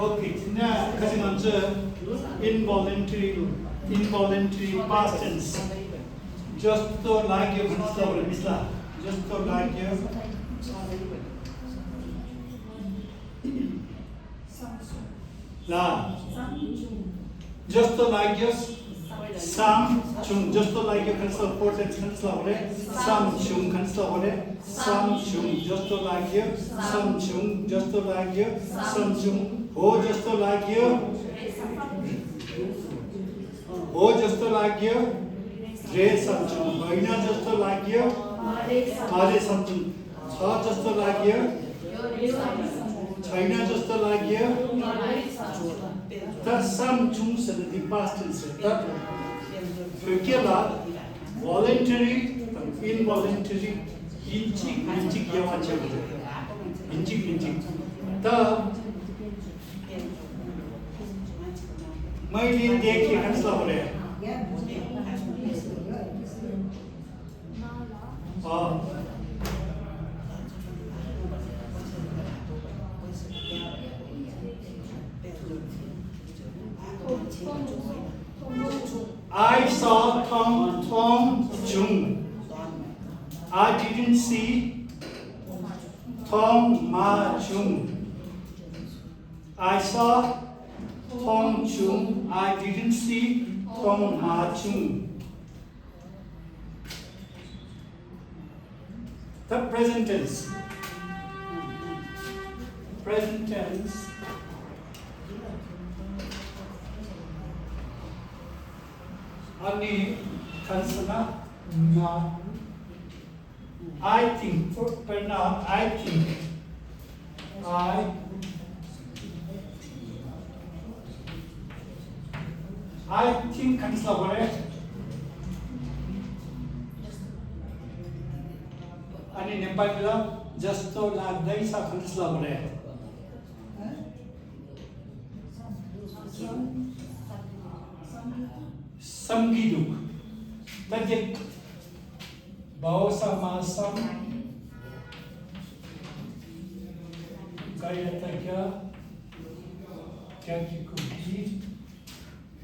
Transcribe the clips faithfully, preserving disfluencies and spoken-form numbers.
Okay, དེ་ནས་ཁ་ཅིག་ང་ཚོས་involuntary, involuntary past tense. བརྗོད་སྟོད་ལབ་རྒྱུ་ག་རེ་ཟེར་བ་རེད། མི་ལ་བརྗོད་སྟོད་ལབ་རྒྱུ་ལ། བརྗོད་སྟོད་ལབ་རྒྱུ་བསམ་བྱུང་། བརྗོད་སྟོད་ལབ་རྒྱུ་ག་རེ་ཟེར། past tense ག་རེ་ཟེར་བ་རེད། བསམ་བྱུང་ག་རེ་ཟེར་བ་རེད། བསམ་བྱུང་། བརྗོད་སྟོད་ལབ་རྒྱུ་བསམ་བྱུང་། བརྗོད་སྟོད་ལབ་རྒྱུ་བསམ་བྱུང་། འོ་བརྗོད་སྟོད་ལབ་རྒྱུ། འོ་བརྗོད་སྟོད་ལབ་རྒྱུ་རེད་བསམ་བྱུང་། ཡིན་ན་བརྗོད་སྟོད་ལབ་རྒྱུ་མ་རེད་བསམ་བྱུང་། ད་བརྗོད་སྟོད་ལབ་རྒྱུ། ད་ཡིན་ན་བརྗོད་སྟོད་ལབ་རྒྱུ། ད་བསམ་བྱུང་ཟེར་ན་འདི་past tense རེད། ད་བོད་སྐད་ལ་voluntary དང་involuntary ཡིན་གཅིག་མིན་གཅིག་དབྱེ་བ་ཕྱེ་དགོས་རེད། ཡིན་གཅིག་མིན་གཅིག་ད་མ་ཡིན་ནའི་དེ་ཁྱེད་ག་རེ་ཟེར་བ་རེད། ཨ། I saw མཐོང་། མཐོང་བྱུང་། I didn't see མཐོང་མ་བྱུང་། I saw མཐོང་བྱུང་། I didn't see མཐོང་མ་བྱུང་། The present tense. Present tense. ཨ་ནི་ག་རེ་ཟེར་ན། I think. དཔེར་ན། I think. I I think ག་རེ་ཟེར་བ་རེད། ཨ་ནི་ནེ་པ་ལི་ལ་བརྗོད་སྟོད་ལབ་དུས་ག་རེ་ཟེར་བ་རེད། བསམ་གྱི་འདུག་ད་དེ། བའོ་ས་མ་བསམ། ག་ཡ་བཏགས་གྱ། གྱ་གི་གུ་གྱི།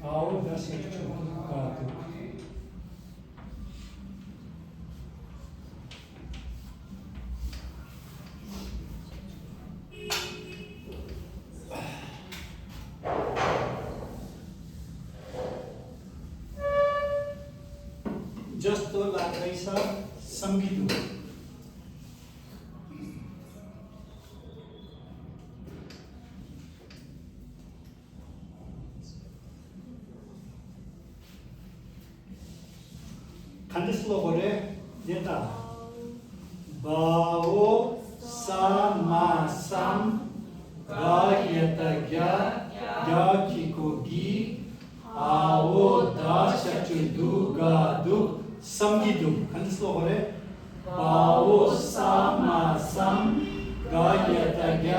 འའོ་ད་ཞབས་ཀྱུ་འདུག་ག་འདུག་བརྗོད་སྟོད་ལབ་དུས་བསམ་གྱི་འདུག་ག་འདྲ་ཀློག་དགོས་རེད། འདི་ལྟ། བའོ་ས་མ་བསམ། ག་ཡ་བཏགས་གྱ། གྱ་གི་གུ་གྱི། འའོ་ད་ཞབས་ཀྱུ་འདུག་ག་འདུག་བསམ་གྱི་འདུག་ག་འདྲ་ཀློག་དགོས་རེད། བའོ་ས་མ་བསམ། ག་ཡ་བཏགས་གྱ།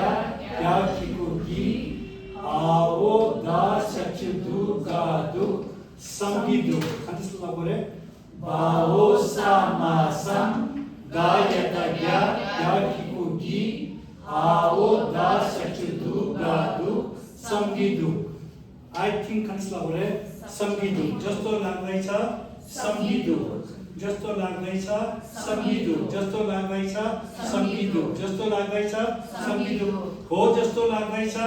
གྱ་གི་གུ་གྱི། འའོ་ད་ཞབས་ཀྱུ་འདུག་ག་འདུག་བསམ་གྱི་འདུག་ག་འདྲ་ཀློག་དགོས་རེད། བའོ་ས་མ་བསམ། ག་ཡ་བཏགས་གྱ། གྱ་གི་གུ་གྱི། འའོ་ད་ཞབས་ཀྱུ་འདུག་ག་འདུག་བསམ་གྱི་འདུག I think ག་རེ་ཟེར་བ་རེད། བསམ་གྱི་འདུག་བརྗོད་སྟོད་ལབ་དུས་ཆ། བསམ་གྱི་འདུག་བརྗོད་སྟོད་ལབ་དུས་ཆ། བསམ་གྱི་འདུག་བརྗོད་སྟོད་ལབ་དུས་ཆ། བསམ་གྱི་འདུག་བརྗོད་སྟོད་ལབ་དུས་ཆ། བསམ་གྱི་འདུག་འོ་བརྗོད་སྟོད་ལབ་དུས་ཆ།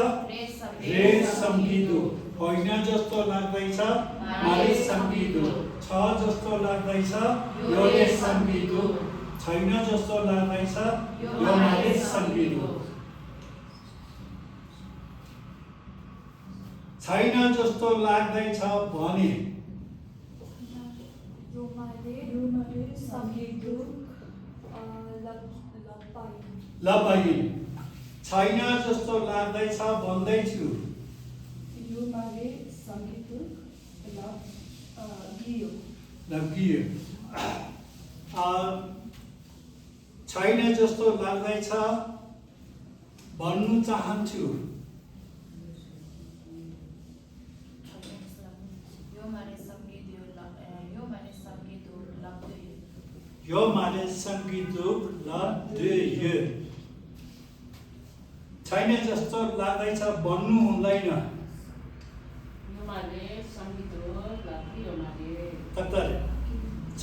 རེད་བསམ་གྱི་འདུག་འོ་ཡིན་ན་བརྗོད་སྟོད་ལབ་དུས་ཆ། མ་རེད་བསམ་གྱི་འདུག་ཆ་བརྗོད་སྟོད་ལབ་དུས་ཆ། ཡོད་རེད་བསམ་གྱི་འདུག་ཆ་ཡིན་ན་བརྗོད་སྟོད་ལབ་དུས་ཆ། ཡོད་མ་རེད་བསམ་གྱི་འདུག་ཆ་ཡིན་ན་བརྗོད་སྟོད་ལབ་དུས་ཆ་བ་ནི། ཡོད་མ་རེད། ཡོད་མ་རེད་བསམ་གྱི་འདུག་ཨ། ལབ་ལབ་པ་ཡིན། ལབ་པ་ཡིན། ཆ་ཡིན་ན་བརྗོད་སྟོད་ལབ་དུས་ཆ་བ་ནི་ཆུ། ཡོད་མ་རེད་བསམ་གྱི་འདུག་ལབ་ཨ། གི་ཡོད། ལབ་གི་ཡོད། ཨ། ཆ་ཡིན་ན་བརྗོད་སྟོད་ལབ་དུས་ཆ། བ་ནུ་ཙ་ཧན་ཆུ། ཡོད་མ་རེད་བསམ་གྱི་འདུག་ལབ། ཡོད་མ་རེད་བསམ་གྱི་འདུག་ལབ་འདོད་ཡོད། ཡོད་མ་རེད་བསམ་གྱི་འདུག་ལབ་འདོད་ཡོད། ཆ་ China जस्तो लाग्दैछ भन्नु हुँदैन। यो माले सङ्गीत हो, लाग्दै यो माले। तत्तर।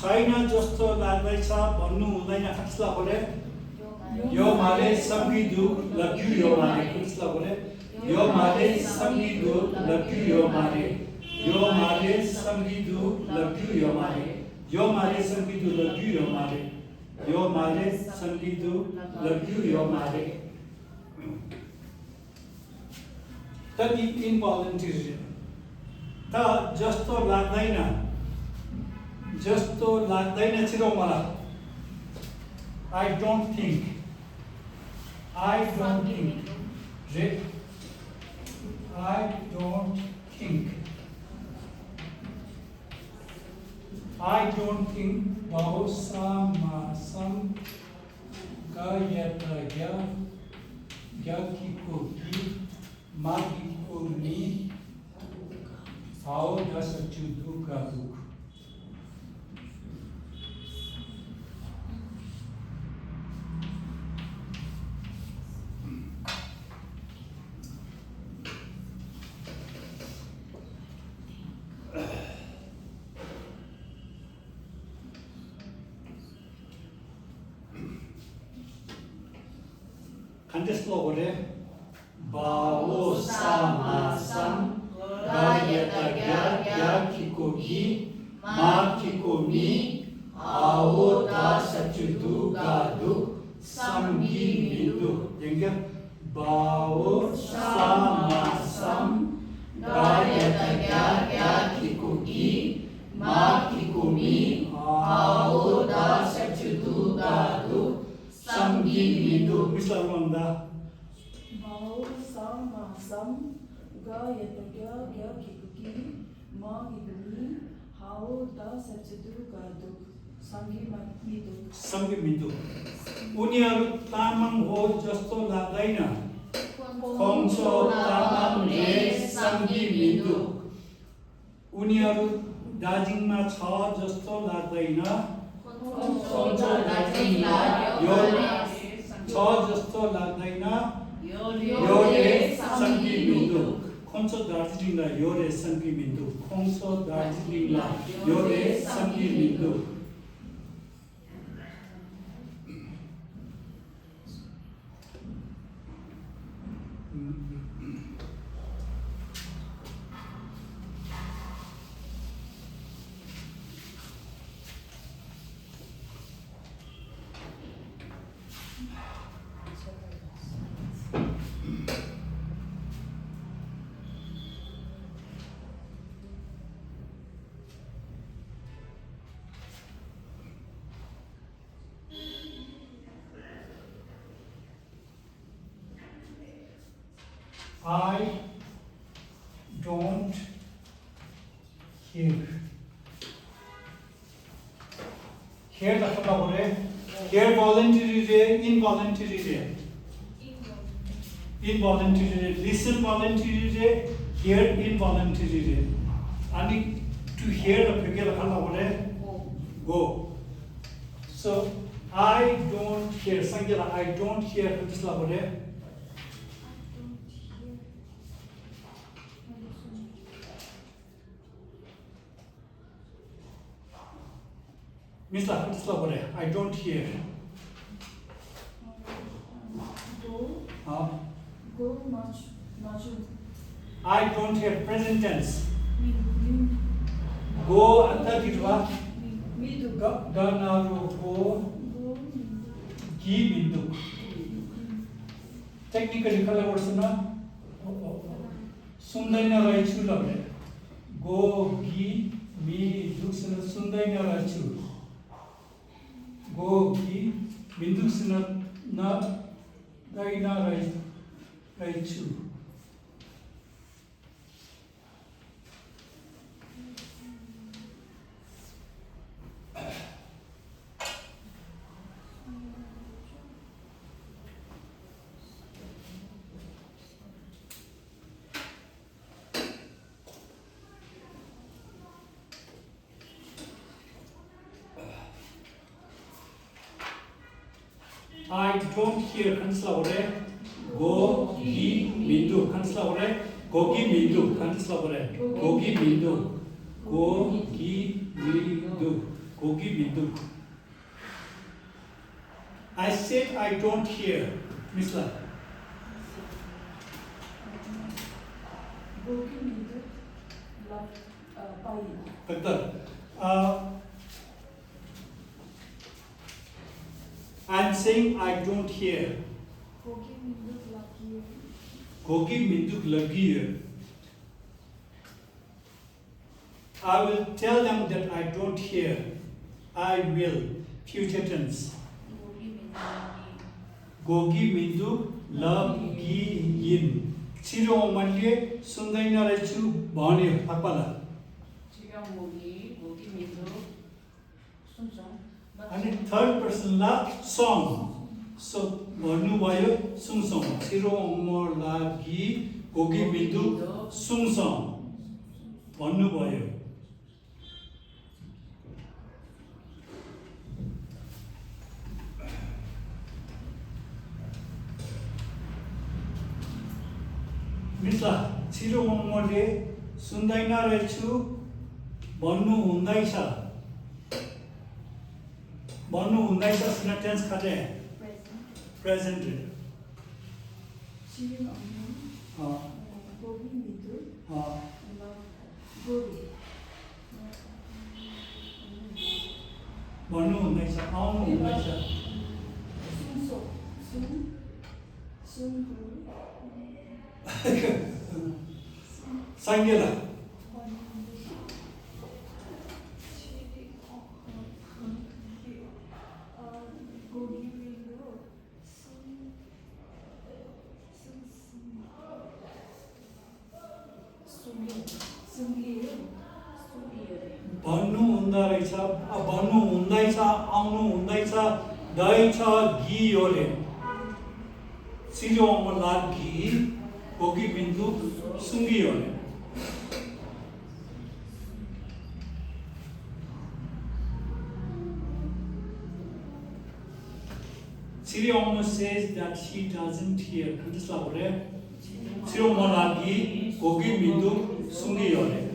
China जस्तो लाग्दैछ भन्नु हुँदैन, खट्सला बोले। यो माले सङ्गीत हो, लग्यु यो माले, खट्सला बोले। यो माले सङ्गीत हो, लग्यु यो माले। यो माले सङ्गीत हो, लग्यु यो माले। यो माले सङ्गीत हो, लग्यु यो माले। यो माले सङ्गीत हो, लग्यु यो माले। त नि इन्भोलन्टरी। त जस्तो लाग्दैन, जस्तो लाग्दैन, छिटो मलाई। I don't think, I don't think, रे, I don't think, I don't think भावो सा मा सम ग य त ग्य ग्य कि को गि मा कि को मि हाओ द स चु दु ग दुक। ག་འདྲ་ཀློག་དགོས་རེད། བའོ་ས་མ་སམ། ག་ཡ་ད་གྱ་གྱ་གི་གུ་གི་མ་གི་གུ་མི། འའོ་ད་ས་ཅུ་དུ་ག་དུག་སམ་གི་མི་འདུག་ཡང་བསྐྱར། བའོ་ས་མ་སམ། ག་ཡ་ད་གྱ་གྱ་གི་གུ་གི་མ་གི་གུ་མི། འའོ་ད་ས་ཅུ་དུ་ག་དུག་སམ་གི་མི་འདུག་མི་ས་ལོང་ད། བའོ་ས་མ་སམ། ག་ཡ་ད་གྱ་གྱ་གི་གུ་གི་མ་གི་གུ་མི། འའོ་ད་ས་ཅུ་དུ་ག་དུག་སམ་གི་མ་མི་འདུག་སམ་གི་མི་འདུག་འུ་ནི་ཨ་རུ་ཏ་མང་ཧོ་ཇོ་སྟོ་ལ་དའི་ན། ཁོང་ཚོ་ཏ་མང་རེད་སམ་གི་མི་འདུག་འུ་ནི་ཨ་རུ་ད་ཇིང་མ་ཆ་ཇོ་སྟོ་ལ་དའི་ན། ཁོང་ཚོ་ད་ཇིང་ལ་ཡོད་རེད། ཆ་ཇོ་སྟོ་ལ་དའི་ན། ཡོད་རེད་སམ་གི་མི་འདུག་ཁོང་ཚོ་དར་ཇི་ལིང་ལ་ཡོད་རེད་བསམ་གྱི་མི་འདུག་ཁོང་ཚོ་དར་ཇི་ལིང་ལ་ཡོད་རེད་བསམ་གྱི་མི་འདུག I don't hear. Hear ད་ཁ་པ་གོ་རེད། Hear voluntary རེད། Involuntary རེད། Involuntary རེད། Listen voluntary རེད། Hear involuntary རེད། ཨ་ནི་to hear ལ་བོད་སྐད་ལ་ག་ལབ་དགོས་རེད། Go. So I don't hear. སངས་རྒྱས་ལ་I don't hear ག་འདྲས་ལབ་དགོས་རེད། མི་ས་ཧ་ཏི་སོ་བ་རེ། I don't hear. གོ། ཨ། གོ་མ་ཆུ་མ་ཆུ། I don't hear present tense. མི་མི། གོ་ཨ་ད་དི་རུ་བ། མི་མི་འདུག་ག་ག་ན་རོ་གོ། གོ་མི་འདུག་གི་མི་འདུག Technically ག་ལ་བར་སོང་ན། སུམ་ད་ན་ར་ཆུ་ལབ་རེད། གོ་གི་མི་འདུག་ཟེར་ན་སུམ་ད་ན་ར་ཆུ། གོ་གི་མི་འདུག་ཟེར་ན་ན་ད་ན་ར་ཆུ། I don't hear ག་འདྲས་ལབ་དགོས་རེད། གོ་གི་མི་འདུག་ག་འདྲ་ལབ་དགོས་རེད། གོ་གི་མི་འདུག་ག་འདྲ་ལབ་དགོས་རེད། གོ་གི་མི་འདུག་གོ་གི་མི་འདུག་གོ་གི་མི་འདུག I said I don't hear. Miss La. གོ་གི་མི་འདུག་ལབ་པ་ཡིན། ད་ལྟ། ཨ། I'm saying I don't hear. གོ་གི་མི་འདུག་ལབ་ཀྱི་ཡོད། གོ་གི་མི་འདུག་ལབ་ཀྱི་ཡོད། I will tell them that I don't hear. I will. Future tense. གོ་གི་མི་འདུག་ལབ་ཀྱི་ཡིན། ཕྱི་རོལ་མ་ལས་སུན་ཏན་ན་རེ་ཆུ་བང་ནས་ལྷག་པ་ལ། ཕྱི་རོལ་མ་ལས་གོ་གི་མི་འདུག་གསུངས་སོང་། ཨ་ནི་third person ལ་སོང་། སོ་བ་ནུ་བ་ཡོ་གསུངས་སོང་། ཕྱི་རོལ་མ་ལ་གི་གོ་གི་མི་འདུག་གསུངས་སོང་། བ་ནུ་བ་ཡོ། མི་ས་ཕྱི་རོལ་མ་ལས་སུན་ཏན་ན་རེ་ཆུ་བ་ནུ་འུན་དའི་ཤ། བ་ནུ་འུན་དའི་ཤ་ཟེར་ན་tense ག་རེ། Present རེད། ཕྱི་རོལ་མ་ལས་ཨ། གོ་གི་མི་འདུག་ཨ། ལབ་དགོས་རེད། བ་ནུ་འུན་དའི་ཤ། ཨ་ནུ་འུན་དའི་ཤ། གསུངས་སོ། གསུངས། གསུངས་དུས། སངས་རྒྱས་ལ། བ་ནུ་འུན་དའི་ཤ། ཨ། བ་ནུ་འུན་དའི་ཤ། ཨ་ནུ་འུན་དའི་ཤ། དའི་ཤ་གི་ཡོད་རེད། ཕྱི་རོལ་མ་ལ་གི་གོ་གི་མི་འདུག་གསུང་གི་ཡོད་རེད། ཕྱི་རོལ་མ་says that she doesn't hear. ག་འདྲ་ལབ་དགོས་རེད། ཕྱི་རོལ་མ་ལ་གི་གོ་གི་མི་འདུག་གསུང་གི་ཡོད་རེད།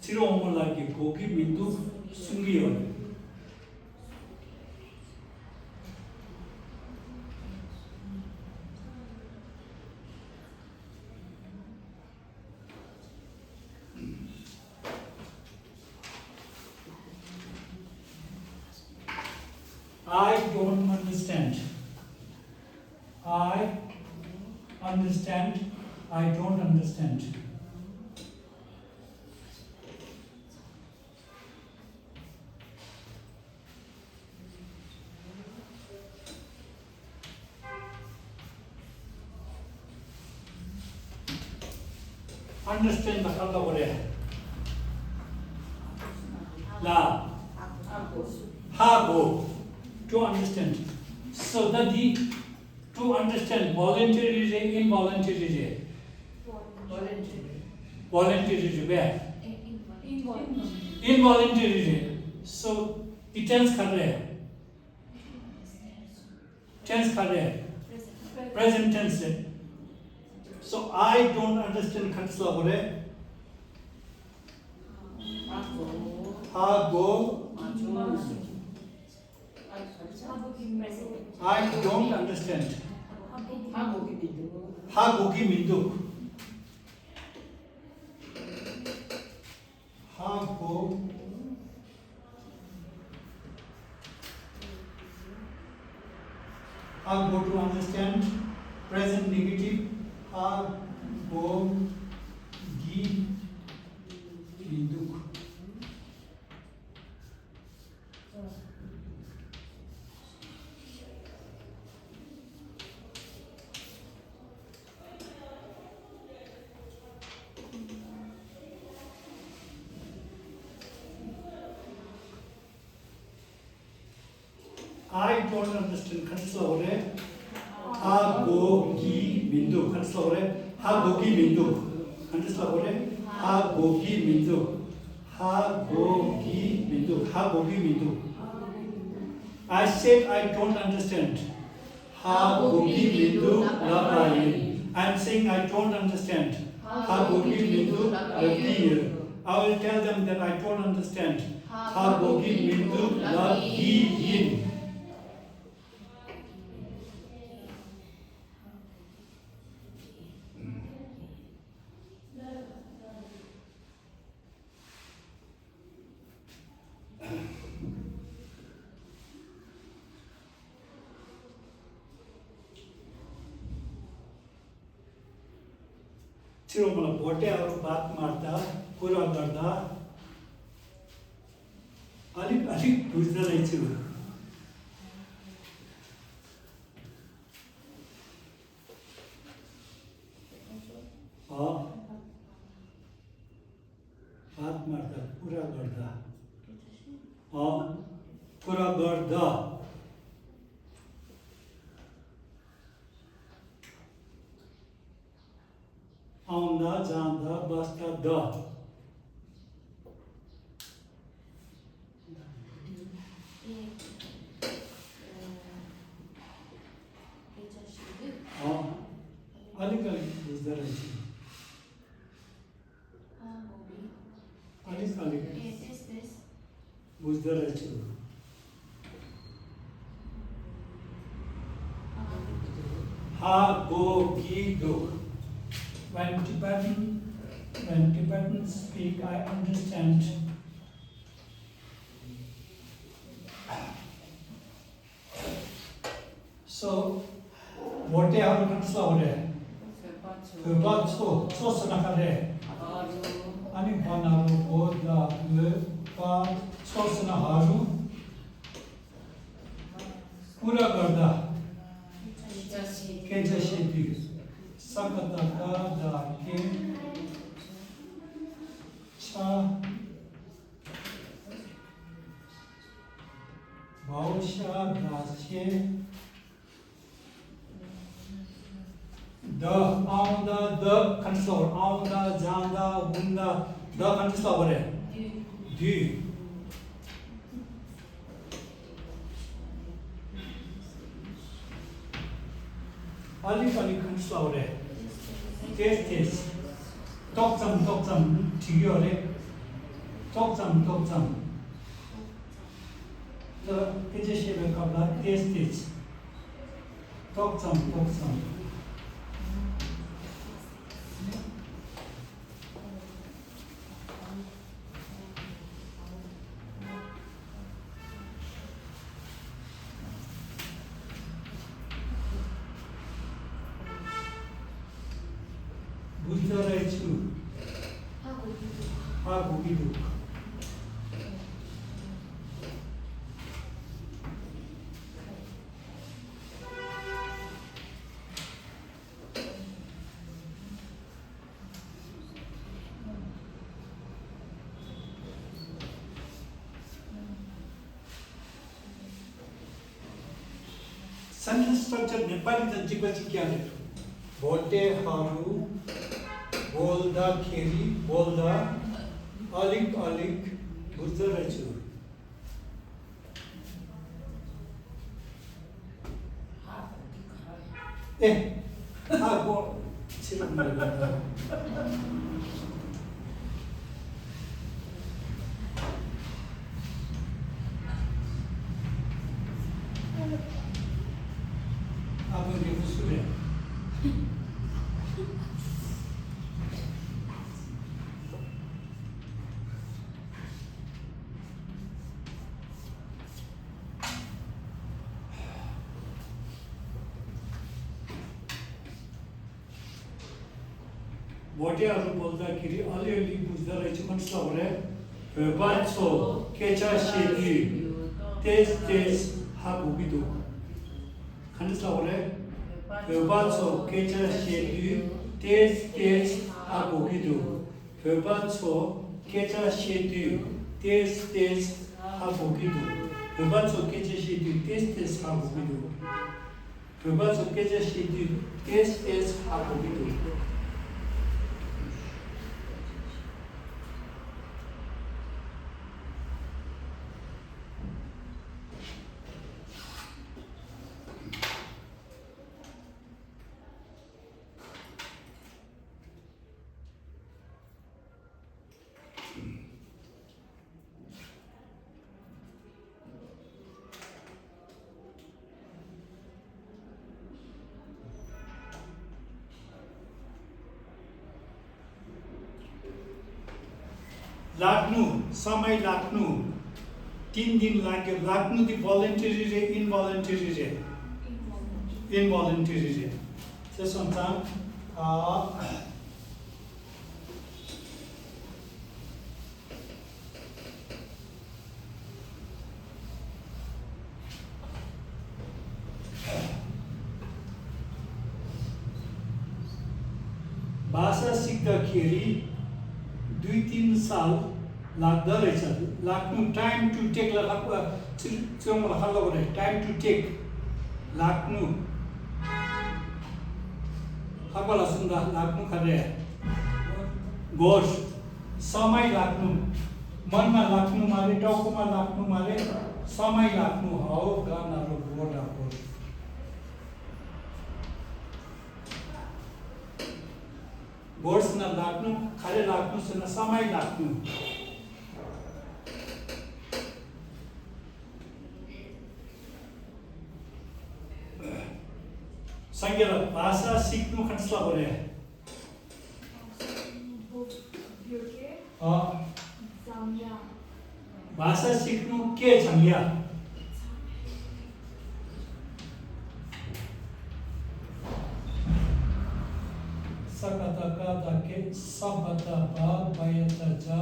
ཕྱི་རོལ་མ་ལ་གི་གོ་གི་མི་འདུག་གསུང་གི་ཡོད་རེད། I don't understand. I understand. I don't understand. Understand ད་ག་རེ་ལབ་དགོས་རེད། ལ། ཧ་གོ། To understand. So ད་འདི། To understand voluntary རེད། Involuntary རེད། Voluntary རེད་པས། Involuntary རེད། So the tense ག་རེ་རེད། Tense ག་རེ་རེད། Present tense རེད། So I don't understand ག་འདྲ་ལབ་དགོས་རེད། ཧ་གོ། I don't understand. ཧ་གོ་གི་མི་འདུག་ཧ་གོ། ཧ་གོ། To understand, present negative. ཧ་གོ་གི་མི་འདུག I don't understand ག་འདྲ་ལབ་དགོས་རེད། ཧ་གོ་གི་མི་འདུག་ག་འདྲ་ལབ་དགོས་རེད། ཧ་གོ་གི་མི་འདུག་ག་འདྲ་ལབ་དགོས་རེད། ཧ་གོ་གི་མི་འདུག་ཧ་གོ་གི་མི་འདུག་ཧ་གོ་གི་མི་འདུག I said I don't understand. ཧ། ཧ་གོ་གི་མི་འདུག་ལབ་པ་ཡིན། I'm saying I don't understand. ཧ་གོ་གི་མི་འདུག་ལབ་ཀྱི་ཡོད། I will tell them that I don't understand. ཧ་གོ་གི་མི་འདུག་ལབ་ཀྱི་ཡིན། ཕྱི་རོལ་མ་ལ་བོ་ཏེ་ཨ་རུ་བཱད་མར་ད་ཀུ་ར་གར་ད། ཨ་ལིག་ཨ་ལིག་བུ་ཟ་རེ་ཆུ། ཨ། བཱད་མར་ད་ཀུ་ར་གར་ད། ཨ། ཀུ་ར་གར་ད། ཨའོ་ན་ཛ་ད་བ་སྟ་ད། ཨ། ཨ་ལི་ཀ་ལི་བུ་ཟ་ར་ཆི། ཨ་ལི་ཀ་ལི་བུ་ཟ་ར་ཆི། ཧ་གོ་གི་འདུག When Tibetan, when Tibetans speak, I understand. So, བོ་ཏེ་ཧ་རུ་ག་ཚོ་རེད། བོད་པ་ཚོ། ཚོ་ཟེར་ན་ག་རེ། ཨ་ནི་བ་ན་རོ་བོ་ད་བོད་པ་ཚོ་ཟེར་ན་ཧ་རུ། ཀུ་ར་གར་ད། སྐད་ཆ་བཤད་དུས། ས་ཀ་ད་ཀ་ད་སྐད་ཆ། བའོ་ཤ་ད་ཤེ། ད་ཨའོ་ད་ད་ག་ཚོ། ཨའོ་ད་ཛ་ད་འུ་ད་ད་ག་ཚོ་བ་རེད། དུས། ཨ་ལི་ཨ་ལི་ག་ཚོ་བ་རེད། ཏེས་ཏེས། ཏོག་ཙམ་ཏོག་ཙམ་བྲིས་ཡོད་རེད། ཏོག་ཙམ་ཏོག་ཙམ། ད་སྐད་ཆ་བཤད་པའི་སྐབས་ལ་ཏེས་ཏེས། ཏོག་ཙམ་ཏོག་ཙམ། བུ་ཚ་རའི་ཆུ། ཧ་གོ་གི་འདུག་ཧ་གོ་གི་འདུག Sentence structure ནི་པར་རིས་དང་གཅིག་པ་གཅིག་རྐྱང་རེད། བོ་ཏེ་ཧ་རུ། བོལ་ད་ཁེ་རི། བོལ་ད། ཨ་ལིག་ཨ་ལིག་བུ་ཚ་ར་ཆུ། ཨེ། ཨ་གོ་ཕྱི་ལོགས་མ་རེད་པ། ཨ་གོ་རྒྱལ་པོ་སུ་རེད། བོ་ཏེ་ཨ་རུ་བོལ་ད་ཁེ་རི་ཨ་ལི་ཨ་ལི་བུ་ཚ་རའི་ཆུ། ག་འདྲ་ལབ་པ་རེད། བོད་པ་ཚོ་སྐད་ཆ་བཤད་དུས་ཏེས་ཏེས་ཧ་གོ་གི་འདུག་ག་འདྲ་ལབ་པ་རེད། བོད་པ་ཚོ་སྐད་ཆ་བཤད་དུས་ཏེས་ཏེས་ཧ་གོ་གི་འདུག་བོད་པ་ཚོ་སྐད་ཆ་བཤད་དུས་ཏེས་ཏེས་ཧ་གོ་གི་འདུག་བོད་པ་ཚོ་སྐད་ཆ་བཤད་དུས་ཏེས་ཏེས་ཧ་གོ་གི་འདུག་བོད་པ་ཚོ་སྐད་ཆ་བཤད་དུས་ཏེས་ཏེས་ཧ་གོ་གི་འདུག་ལག་ནུ། ས་མའི་ལག་ནུ། ཏིན་ཏིན་ལག་གི་ལག་ནུ་དེ་voluntary རེད། involuntary རེད། involuntary རེད། ཟེར་སོང་ཙང་། ཨ། भाषा सिक्दाखेरि दुई तिन साल लाग्दो रहेछ। लाग्नु, time to take lie ཁག་པ་ཚིག་ཚོང་ལ་ཁག་ལོག་རེད། time to take ལག་ནུ། ཁག་པ་ལ་གསུངས་ད། ལག་ནུ་ག་རེ། འགོར། समय लाग्नु। मनमा लाग्नु मारे, टाउकोमा लाग्नु मारे, समय लाग्नु हो, गानारो गोरा गोर। गोर्स न लाग्नु, खरे लाग्नु से न समय लाग्नु। संगेर भाषा सिक्नु खण्डसला बोले। अ, भाषा सिक्नु के झङ्या। सकत कत के सबत ब बयत जा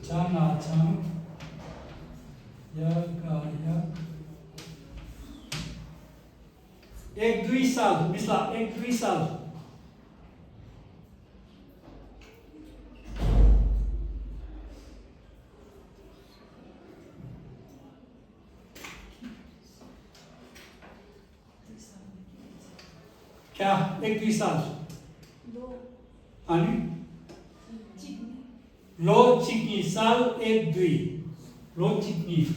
जाना जम या का या एक दुई साल मिसला एक दुई साल। क्या एक दुई साल? अनि? ལོ་གཅིག་གཉིས། साल एक दुई। ལོ་གཅིག་གཉིས།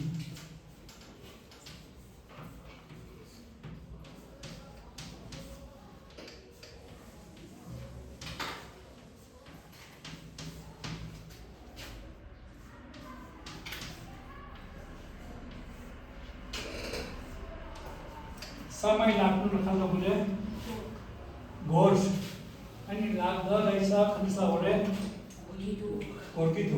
समय लाग्नु र खाल्लो बोले। गोर्स। अनि लाग्दो रहेछ, खनिसा बोले। गोर्की दु।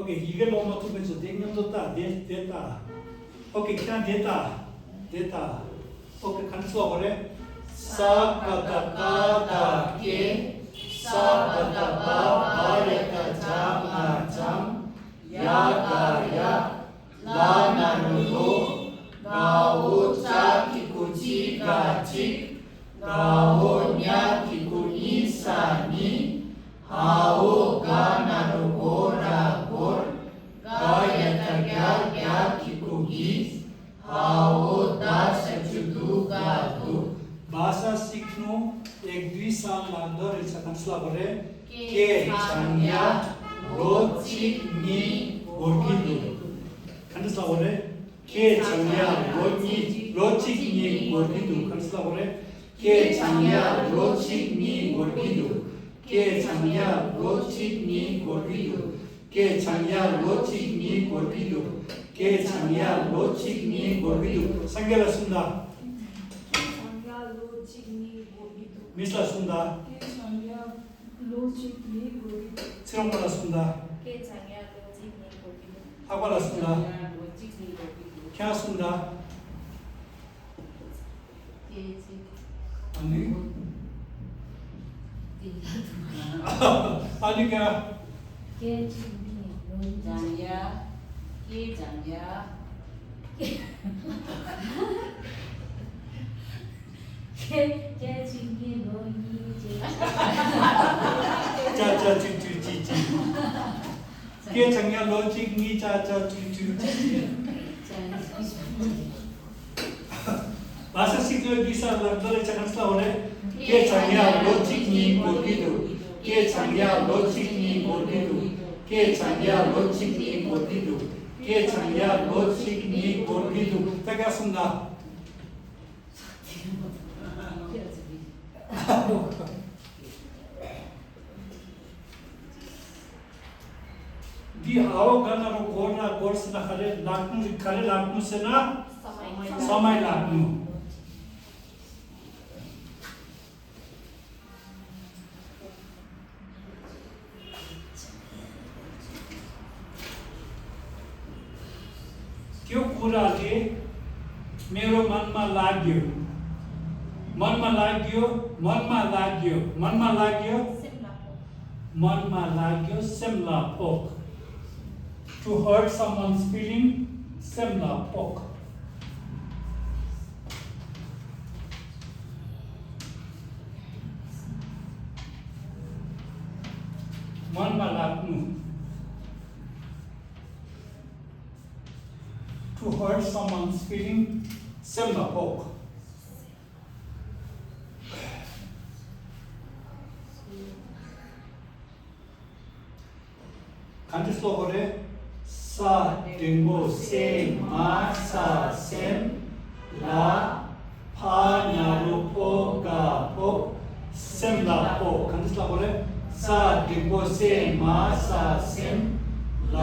ཨོ་ཁེ། ཡི་གེ་ཀློག་མ་ཐུབ་མཁན་ཚོ་དེ་མཉམ་དུ་ལྟ། དེ་དེ་ལྟ། ཨོ་ཁེ། ཁྱེད་རང་དེ་ལྟ། དེ་ལྟ། ཨོ་ཁེ། ག་འདྲ་ཚོགས་པ་རེད། ས་ཀ་ད་ཀ་ད་ཀེ། ས་བ་ད་བ་བ་ཡ་ད་བྱ་ང་བྱང་། ཡ་ག་ཡ། ལ་ན་རོ་ལོ། ག་འོ་ཅ་གི་གུ་ཅི་ག་ཅིག་ག་འོ་ཉ་གི་གུ་ཉི་ས་ཉི། ཧ་འོ་ག་ན་རོ་གོ་ར་གོར། ག་ཡ་ད་གྱ་གྱ་གི་གུ་གྱི། ཧ་འོ་ད་ཤ་ཆུ་དུ་ག་དུ། भाषा सिक्नु एक दुई साल लाग्दो रहेछ, खनिसा बोले। के झङ्या लो चिक नि गोर्की दु। खनिसा बोले। के झङ्या लो नि लो चिक नि गोर्की दु। खनिसा बोले। के झङ्या लो चिक नि गोर्की दु। के झङ्या लो चिक नि गोर्की दु। के झङ्या लो चिक नि गोर्की दु। के झङ्या लो चिक नि गोर्की दु। संगेला सुन्दा। के झङ्या लो चिक नि गोर्की दु। मिसला सुन्दा। के झङ्या लो चिक नि गोर्की दु। ཚེ་རིང་མ་ལ་སུམ་ད། སྐད་གྲགས་ཡག་ལོ་གཅིག་གཉིས་གོ་གི་འདུག་ལྷག་པ་ལ་སུམ་ད། ལོ་གཅིག་གཉིས་གོ་གི་འདུག་ཁྱེད་སུམ་ད། སྐད་ཅིག་ཨ་ནི། དེ་ལ་འདུག་ཨ་ནི་ཀ་སྐད་ཅིག་གཉིས་ལོ་གཉིས། སྦྱང་ཡ། སྐད་སྦྱང་ཡ། སྐད་སྐད་ཅིག་གཉིས་ལོ་གཉིས་ཅེས། ཅ་ཅ་ཅིག་ཅིག་ཅིག་ཅིག་སྐད་ཆ་ཉ་ལོ་གཅིག་གཉིས་ཅ་ཅ་ཅིག་ཅིག་ཅིག་ཅིག་ལ་ས་ཞིག་ཏུ་འདི་ས་ལ་འདི་ལ་ཆ་ག་ས་འོ་རེ། སྐད་བྱང་ཡ་ལོ་གཅིག་གཉིས་འགོར་གི་འདུག་སྐད་བྱང་ཡ་ལོ་གཅིག་གཉིས་འགོར་གི་འདུག་སྐད་བྱང་ཡ་ལོ་གཅིག་གཉིས་འགོར་གི་འདུག་སྐད་བྱང་ཡ་ལོ་གཅིག་གཉིས་འགོར་གི་འདུག་ད་ག་སོང་ད། འདི་ཧ་བ་ག་ན་རོ་གོར་ན་གོར་སི་ན་ག་རེ་ལག་ནུ་རི་ག་རེ་ལག་ནུ་སེ་ན། ས་མའི་ལག་ནུ། ཀྱོ་ཀུ་ར་ལེ། མེ་རོ་མན་མ་ལ་གྱོ། མན་མ་ལ་གྱོ། མན་མ་ལ་གྱོ། མན་མ་ལ་གྱོ། མན་མ་ལ་གྱོ་སེམས་ལ་ཕོག To hurt someone's feeling སེམས་ལ་ཕོག་མན་མ་ལ་གྱོ། To hurt someone's feeling སེམས་ལ་ཕོག་ག་འདྲ་སློབ་དགོས་རེད། ས་འགྲེང་བུ་ས་མ་ས་སེམས་ལ། ཕ་ན་རོ་ཕོ་ག་ཕོག་སེམས་ལ་ཕོག་ག་འདྲ་སློབ་དགོས་རེད། ས་འགྲེང་བུ་ས་མ་ས་སེམས་ལ།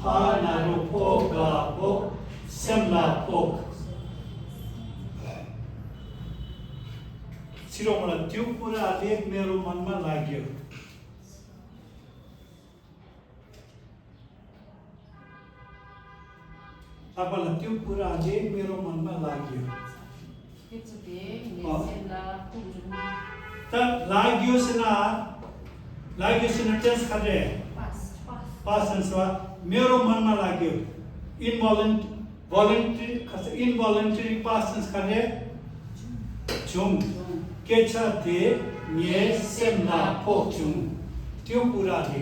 ཕ་ན་རོ་ཕོ་ག་ཕོག་སེམས་ལ་ཕོག་ཕྱི་རོགས་ལ་དུས་ཀུ་ར་ལེགས་མེ་རོ་མན་མ་ལ་གྱོ། ལྷག་པ་ལ་ཏུ་ཀུ་ར་ལེ་མེ་རོ་མན་མ་ལ་གྱོ། ཁྱེད་ཚོ་དེ་ངའི་ཨ། སེམས་ལ་ཁུག་བྱུང་། ད་ལ་གྱོ་ཟེར་ན། ལ་གྱོ་ཟེར་ན་ཏེན་སི་ག་རེ། Past past tense བ། མེ་རོ་མན་མ་ལ་གྱོ། Involunt- voluntary- ཁ་ས་involuntary past tense ག་རེ། བྱུང་། སྐད་ཆ་དེ་ངའི་སེམས་ལ་ཕོག་བྱུང་། ཏུ་ཀུ་ར་ལེ།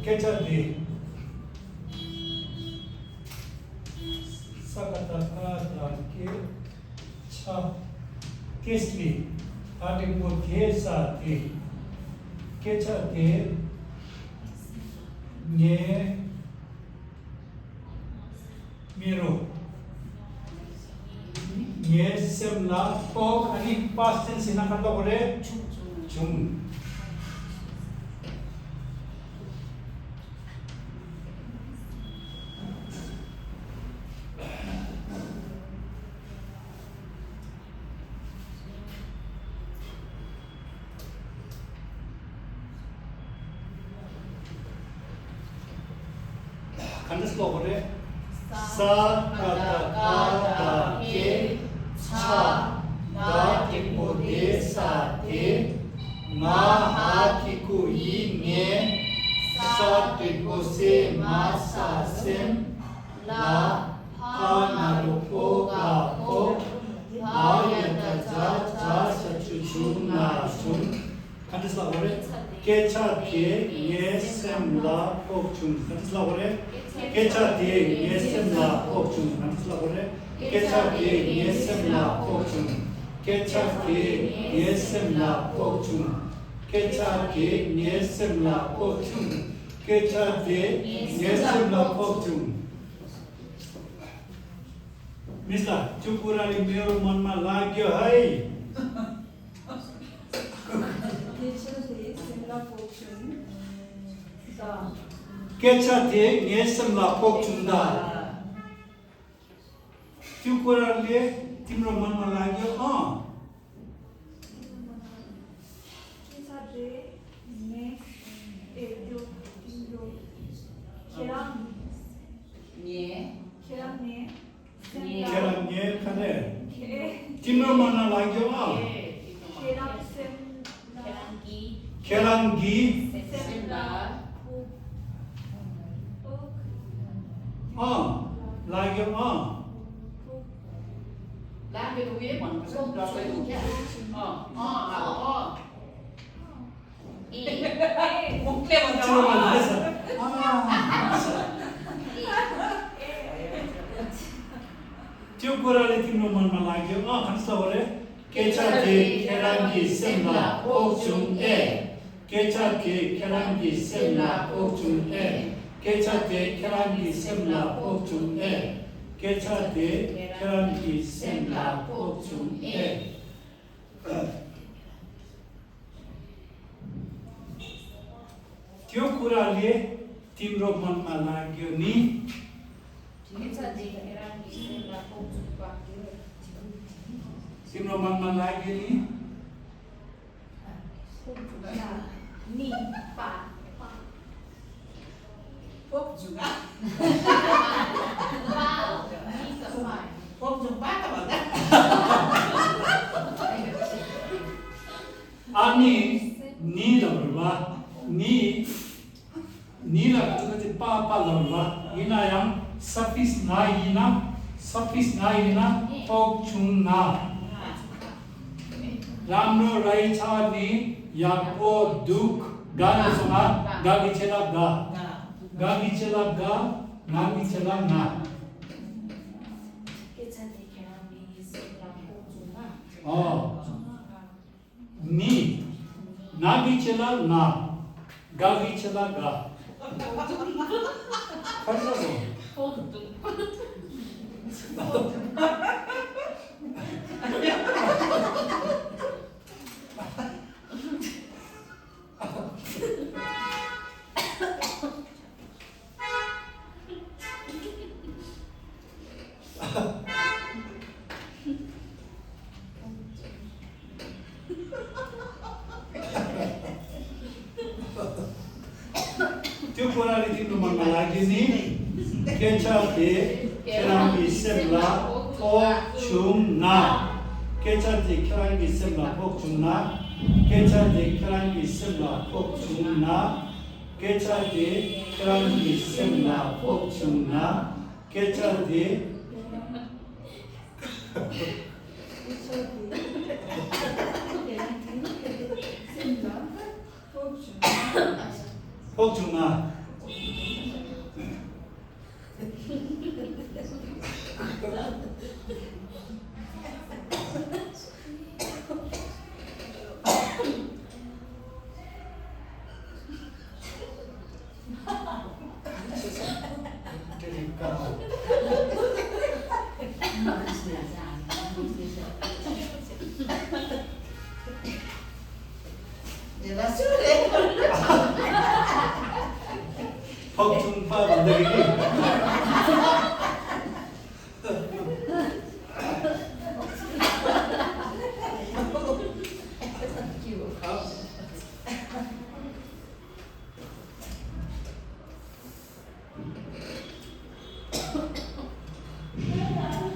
སྐད་ཆ་འདི། ས་ཀ་བཏགས་སྐ་བཏགས་སྐད། ཆ། སྐད་ལས། ད་འགྲེང་བུ་དེ་ས་དེ། སྐད་ཆ་དེ། ངའི། མེ་རོ། ངའི་སེམས་ལ་ཕོག་ཨ་ནི་past tense ཡིན་ན་ག་འདྲ་བོ་རེད། བྱུང་། ག་འདྲ་སློབ་དགོས་རེད། ས་ཀ་བཏགས་སྐ་བཏགས་སྐེ། ཆ། ད་འགྲེང་བུ་དེ་ས་དེ། ང་ཧ་གི་གུ་ཡི་ངའི། ས་འགྲེང་བུ་ས་མ་ས་སེམས་ལ། ཕ་ན་རོ་ཕོ་ག་ཕོག་ཕ་ཡ་བཏགས་ཕྱ་བྱ་ཞབས་ཀྱུ་བྱུང་ན་བྱུང་། ག་འདྲ་ལབ་དགོས་རེད། སྐད་ཆ་དེ་ངའི་སེམས་ལ་ཕོག་བྱུང་། ག་འདྲ་ལབ་དགོས་རེད། སྐད་ཆ་དེ་ངའི་སེམས་ལ་ཕོག་བྱུང་། ག་འདྲ་ལབ་དགོས་རེད། སྐད་ཆ་དེ་ངའི་སེམས་ལ་ཕོག་བྱུང་། སྐད་ཆ་དེ་ངའི་སེམས་ལ་ཕོག་བྱུང་། སྐད་ཆ་དེ་ངའི་སེམས་ལ་ཕོག་བྱུང་། སྐད་ཆ་དེ་ངའི་སེམས་ལ་ཕོག་བྱུང་། མི་ས་ཅུ་ཀུ་ར་ལི་མེ་རོ་མན་མ་ལ་གྱོ་ཧའི། སྐད་ཆ་དེ་སེམས་ལ་ཕོག་བྱུང་ད། སྐད་ཆ་དེ་ངའི་སེམས་ལ་ཕོག་བྱུང་ད། ཅུ་ཀུ་ར་ལི་ཏིམ་རོ་མན་མ་ལ་གྱོ་ཨང་། སྐད་ཆ་དེ་ངའི་ཨེ་ཅོ་ཏིམ་རོ་ཁྱེད་རང་ངའི་ཁྱེད་རང་ངའི། ཁྱེད་རང་ངའི་ཁ་ནས། ཁྱེད་རང་མ་ན་ལ་གྱོ་ཨ། ཁྱེད་རང་སེམས་ལ། ཁྱེད་རང་གི་སེམས་ལ། ཨ། ལ་གྱོ་ཨ། ལ་གྱོ་དུ་ཡེ་མང་པོ་སོང་འགྲོ་བ་ཡོད་ཀྱང་། ཨ་ཨ་ཨ། ཨེ། ཨེ། ཁོང་ཀླད་པ་འདྲ་བ། ཨ། ཁྱོད་ཁོ་ར་ལས་ཐིམ་རོ་མན་མ་ལ་གི་ཨ་གང་ས་བ་རེད། སྐད་ཆ་དེ་ཁྱེད་རང་གི་སེམས་ལ་ཕོག་བྱུང་ཨེ། སྐད་ཆ་དེ་ཁྱེད་རང་གི་སེམས་ལ་ཕོག་བྱུང་ཨེ། སྐད་ཆ་དེ་ཁྱེད་རང་གི་སེམས་ལ་ཕོག་བྱུང་ཨེ། སྐད་ཆ་དེ་ཁྱེད་རང་གི་སེམས་ལ་ཕོག་བྱུང་ཨེ། ཁྱོད་ཁོ་ར་ལས་ཐིམ་རོ་མན་མ་ལ་གི་ནི། སྐད་ཆ་དེ་ཁྱེད་རང་གི་སེམས་ལ་ཕོག་བྱུང་པ། ཐིམ་རོ་མན་མ་ལ་གི་ནི། ནི་པ། ཕོག་བྱུང་ང་། ཕོག་བྱུང་པ་ད་བ་ད། ཨ་ནི། ནི་ལ་བར་བ། ནི། ནི་ལ་ཁ་ཚ་དེ་པ་པ་ལ་བར་བ། ཡིན་ན་ཡང་suffix་ན་ཡིན་ན། suffix་ན་ཡིན་ན་ཕོག་བྱུང་ན། ལམ་རོ་རའི་ཆ་ནི་ཡག་པོ་འདུག་ག་ནས་སོང་ན་ག་གི་ཆེ་ལ་ག་ག་གི་ཆེ་ལ་ག་ང་གི་ཆེ་ལ་ང་། སྐད་ཆ་དེ་ཁྱེད་རང་མི་ཡི་སེམས་ལ་ཕོག་བྱུང་ན། ཨོ། ནི། ན་གི་ཆེ་ལ་ན། ག་གི་ཆེ་ལ་ག་ཁར་ས་སོང་། དེ་ཁོ་རང་རེད། ཐིམ་རོ་མན་མ་ལ་གི་ནི། སྐད་ཆ་དེ་ཁྱེད་རང་གི་སེམས་ལ་ཕོག་བྱུང་ན། སྐད་ཆ་དེ་ཁྱེད་རང་གི་སེམས་ལ་ཕོག་བྱུང་ན། སྐད་ཆ་དེ་ཁྱེད་རང་གི་སེམས་ལ་ཕོག་བྱུང་ན། སྐད་ཆ་དེ་ཁྱེད་རང་གི་སེམས་ལ་ཕོག་བྱུང་ན། སྐད་ཆ་དེ། སྐད་ཆ་དེ་ཁྱེད་རང་གི་སེམས་ལ་ཕོག་བྱུང་ན། ཕོག་བྱུང་ན། ཕོག་བྱུང་པ་བ་འདི་རེད།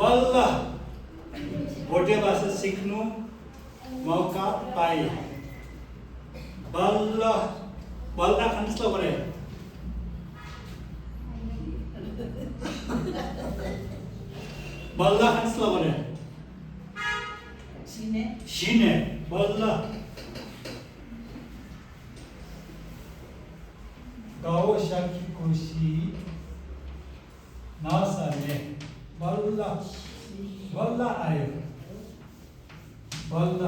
बल्ल। भोटे भाषा सिक्नु मौका पाए। बल्ल। बल्ल खनिस्लो बरे। बल्ल खनिस्लो बरे। शिने। शिने। बल्ल। गाओ शाकी कोशी नासा ने। बल्ल। बल्ल आयो। बल्ल।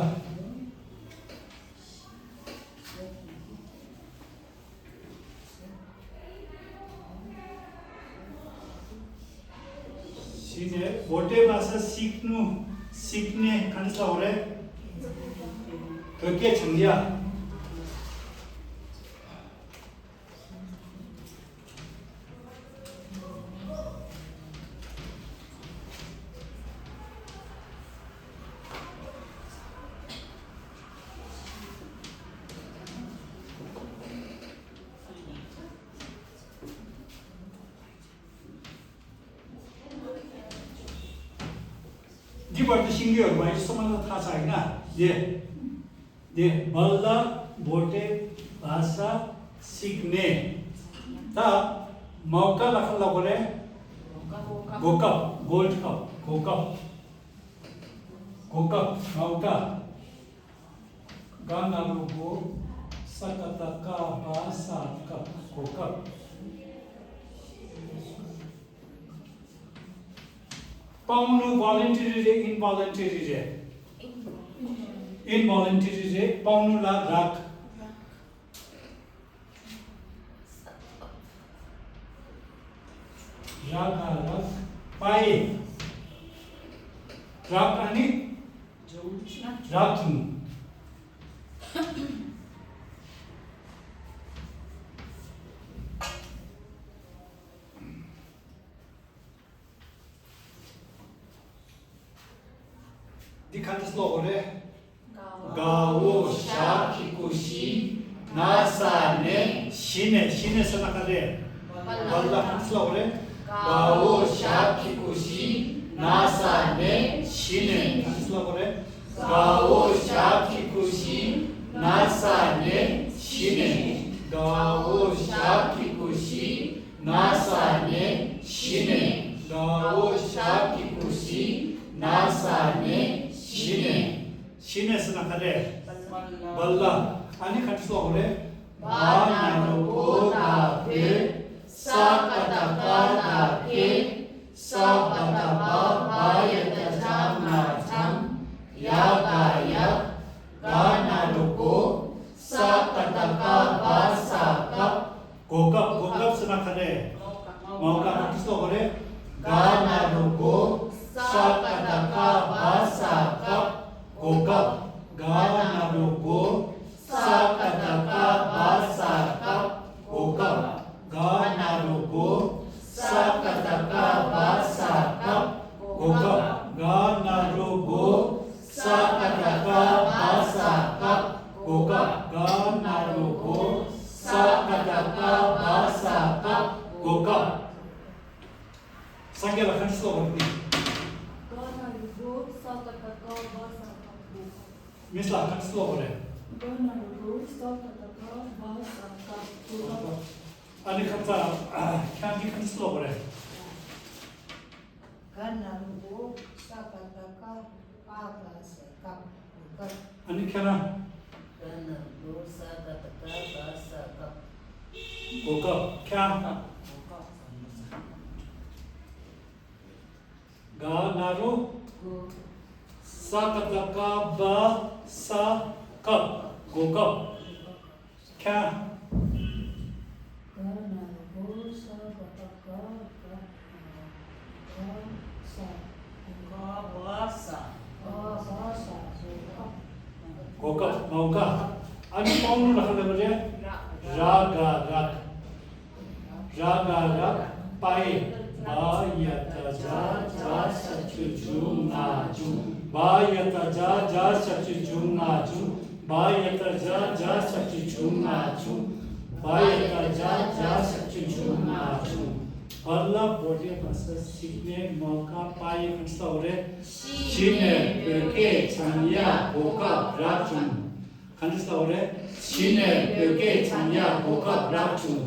शिने, भोटे भाषा सिक्नु, सिक्ने, खनिस्लो बरे। तो के छंदिया? འདི་བར་དུ་ཤེས་ཀྱི་ཡོད་པ་ཡིན་སོ་མ་ན་ཐག་ཆག་ཡིན་ན་དེ། དེ་བལ་ལ་བོ་ཏེ་བ་ས་སིག་ནེ། ད་མའོ་ཀ་ལ་ཁ་ལ་གོ་རེ། གོ་ཀ་གོལ་ཌི་ཀབ། གོ་ཀ་གོ་ཀབ། མའོ་ཀ། ག་ན་རོ་གོ། ས་ཀ་ཏ་ཀ་བ་ས་ཀབ། གོ་ཀབ། པའོ་ནུ་ཝོ་ལན་ཊ་རི་རེད། ཨིན་ཝོ་ལན་ཊ་རི་རེད། ཨིན་ཝོ་ལན་ཊ་རི་རེད། པའོ་ནུ་ལ་རག་རག་ག་རག་པ་ཡི་རག་ཨ་ནི་རག་བྱུང་། འདི་ག་འདྲ་ཀློག་དགོས་རེད། ག་འོ་ཞབས་ཀྱུ་གུ་ཞི། ན་ས་ནེ། ཞི་ནེ། ཞི་ནེ་ཟེར་ན་ག་རེ། བ་ལ་ག་འདྲ་ཀློག་དགོས་རེད། ག་འོ་ཞབས་ཀྱུ་གུ་ཞི། ན་ས་ནེ། ཞི་ནེ། ག་འདྲ་ཀློག་དགོས་རེད། ག་འོ་ཞབས་ཀྱུ་གུ་ཞི། ན་ས་ནེ། ཞི་ནེ། ག་འོ་ཞབས་ཀྱུ་གུ་ཞི། ན་ས་ནེ། ཞི་ནེ། ག་འོ་ཞབས་ཀྱུ་གུ་ཞི། ན་ས་ནེ། ཞི་ནེ། ཞི་ནེ་ཟེར་ན་ག་རེ། བ་ལ། ཨ་ནི་ག་འདྲ་ཀློག་དགོས་རེད། བ་ན་རོ་བོ་ད་བོད། ས་ཀ་བཏགས་སྐ་ད་སྐད། ས་བ་བཏགས་སྦ། བ་ཡ་བཏགས་སྦྱ་ང་སྦྱངས། ཡ་ག་ཡག་ག་ན་རོ་གོ། ས་ཀ་བཏགས་སྐ་བ་ས་སྐབས། གོ་སྐབས། གོ་སྐབས་ཟེར་ན་ག་རེ། མོའུ་འགལ། ག་འདྲ་ཀློག་དགོས་རེད། ག་ན་རོ་གོ། ས་ཀ་བཏགས་སྐ་བ་ས་སྐབས། གོ་སྐབས། ག་ན་རོ་གོ། ས་ཀ་བཏགས་སྐ་བ་ས་སྐབས། གོ་སྐབས། ག་ན་རོ་གོ། ས་ཀ་བཏགས་སྐ་བ་ས་སྐབས། གོ་སྐབས། ག་ན་རོ་གོ། ས་ཀ་བཏགས་སྐ་བ་ས་སྐབས། གོ་སྐབས། ག་ན་རོ་གོ། ས་ཀ་བཏགས་སྐ་བ་ས་སྐབས། གོ་སྐབས། སངས་རྒྱས་ལ་ག་འདྲ་ཀློག་དགོས་རེད། ག་ན་རོ་གོ། ས་ཀ་བཏགས་སྐ་བ་ས་སྐབས། གོ་སྐབས། མིས་ལ་ག་འདྲ་ཀློག་དགོས་རེད། ག་ན་རོ་གོ། ས་ཀ་བཏགས་སྐ་བ་ས་སྐབས། གོ་སྐབས། ཨ་ནི་ཁ་ཚ་ཁྱེད་འདི་ག་འདྲ་ཀློག་དགོས་རེད། ག་ན་རོ་གོ། ས་ཀ་བཏགས་སྐ་བ་ས་སྐབས། གོ་སྐབས། ཨ་ནི་ཁྱེད་རང་། ག་ན་རོ་གོ། ས་ཀ་བཏགས་སྐ་བ་ས་སྐབས། གོ་སྐབས། ཁྱེད་རང་། གོ་སྐབས། ག་ན་རོ་གོ། ས་ཀ་བཏགས་སྐ་བ་ས་སྐབས། གོ་སྐབས། ཁྱེད་རང་། ག་ན་རོ་གོ། ས་ཀ་བཏགས་སྐ་བ་ས་སྐབས། ག་བ་ས། ག་བ་ས། གོ་སྐབས། མོའུ་འགལ། ཨ་ནི་པའོ་ནུ་ལ་ག་རེ་ལབ་རེད། ར་ག་རག་ར་ག་རག་པ་ཡི། བ་ཡ་བཏགས་བྱ། བྱ་ཞབས་ཀྱུ་བྱུ་ང་བྱུང་། བ་ཡ་བཏགས་བྱ། བྱ་ཞབས་ཀྱུ་བྱུ་ང་བྱུང་། བ་ཡ་བཏགས་བྱ། བྱ་ཞབས་ཀྱུ་བྱུ་ང་བྱུང་། བ་ཡ་བཏགས་བྱ། བྱ་ཞབས་ཀྱུ་བྱུ་ང་བྱུང་། བ་ལ་བོ་ཊེ་བ་ས་ཞིག་ནས་མོའུ་འགལ། པ་ཡི་ག་འདྲ་ཀློག་དགོས་རེད། གཞི་ནས་བོད་སྐད་སྦྱང་ཡག་གོ་སྐབས་རག་བྱུང་། ག་འདྲ་ཀློག་དགོས་རེད། གཞི་ནས་བོད་སྐད་སྦྱང་ཡག་གོ་སྐབས་རག་བྱུང་།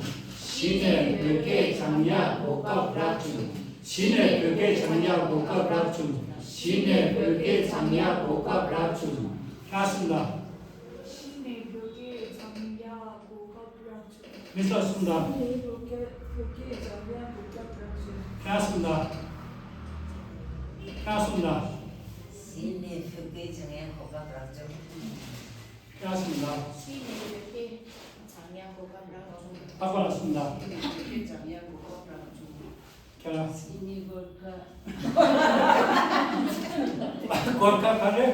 གཞི་ནས་བོད་སྐད་སྦྱང་ཡག་གོ་སྐབས་རག་བྱུང་། གཞི་ནས་བོད་སྐད་སྦྱང་ཡག་གོ་སྐབས་རག་བྱུང་། གཞི་ནས་བོད་སྐད་སྦྱང་ཡག་གོ་སྐབས་རག་བྱུང་། ཁྱེད་རང་གསུངས་དང་། གཞི་ནས་བོད་སྐད་སྦྱང་ཡག་གོ་སྐབས་རག་བྱུང་། མིས་ལ་གསུངས་དང་། གཞི་ནས་བོད་སྐད་བོད་སྐད་སྦྱང་ཡག་གོ་སྐབས་རག་བྱུང་། ཁྱེད་རང་གསུངས་དང་། ཁྱེད་རང་གསུངས་དང་། གཞི་ནས་བོད་སྐད་སྦྱང་ཡག་གོ་སྐབས་རག་བྱུང་། ཁྱེད་རང་གསུངས་དང་། གཞི་ནས་བོད་སྐད་སྦྱང་ཡག་གོ་སྐབས་རག་བྱུང་། ལྷག་པ་ལ་གསུངས་དང་། གཞི་ནས་བོད་སྐད་སྦྱང་ཡག་གོ་སྐབས་རག་བྱུང་། ཁྱེད་རང་། གཞི་ནས་གོར་ཁ། གོར་ཁ་ག་རེ།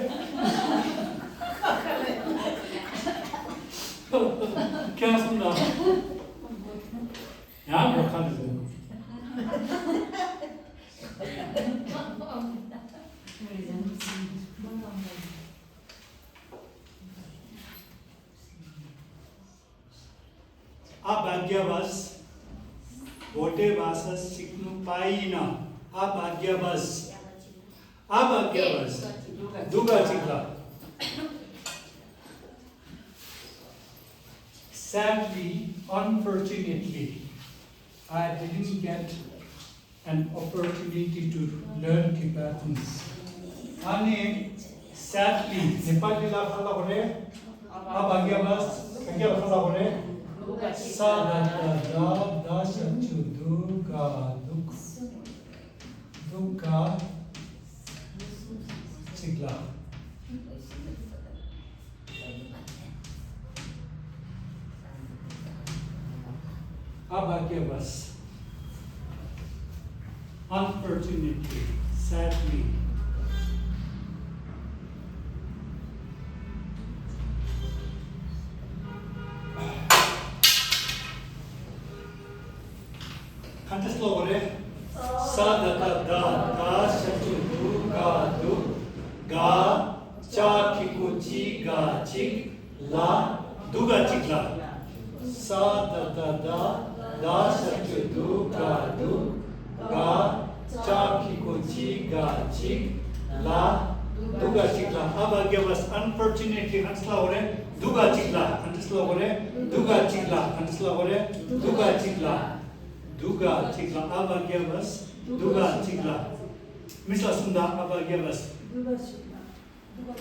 ཁྱེད་རང་གསུངས་དང་། ཡང་གོར་ཁ་རེད་ཟེར། ཨ་བ་གྱ་བས། བོ་ཊེ་བ་ས་ཞིག་ནུ་པ་ཡི་ན། ཨ་བ་གྱ་བས། ཨ་བ་གྱ་བས། དུ་ག་ཅིག་ལ། Sadly, unfortunately, I didn't get an opportunity to learn Tibetan. ཨ་ནི། Sadly, ནེ་པ་ལི་ལ་ག་ལབ་དགོས་རེད། ཨ་བ་གྱ་བས། ག་གྱ་ལ་ག་ལབ་དགོས་རེད། ས་ད་བཏགས་སྡ། སྡ་ཞབས་ཀྱུ་སྡུ་ག་སྡུག་སྡུ་ག། གཅིག་ལ། Abba gave us, unfortunately, sadly. ག་འདྲ་ཀློག་རེད། ས་ད་བཏགས་སྡ། བཏགས་ཞབས་ཀྱུ་བཏུ། སྒ་བཏུ། སྒ། ཅ་གི་གུ་ཅི། སྒ་ཅིག་ལ། བཏུ་སྒ་གཅིག་ལ། ས་ད་བཏགས་སྡ། བཏགས་ཞབས་ཀྱུ་བཏུ། སྒ་བཏུ། སྒ། ཅ་གི་གུ་ཅི། སྒ་ཅིག་ལ། བཏུ་སྒ་གཅིག་ལ། Abba gave us, unfortunately, ག་འདྲ་ཀློག་རེད། བཏུ་སྒ་གཅིག་ལ། ག་འདྲ་ཀློག་རེད། བཏུ་སྒ་གཅིག་ལ། ག་འདྲ་ཀློག་རེད། བཏུ་སྒ་གཅིག་ལ། བཏུ་སྒ་གཅིག་ལ། Abba gave us, བཏུ་སྒ་གཅིག་ལ། མི་ས་གསུམ་དང་། Abba gave us. བཏུ་སྒ་གཅིག་ལ། བཏུ་སྒ་གཅིག་ལ།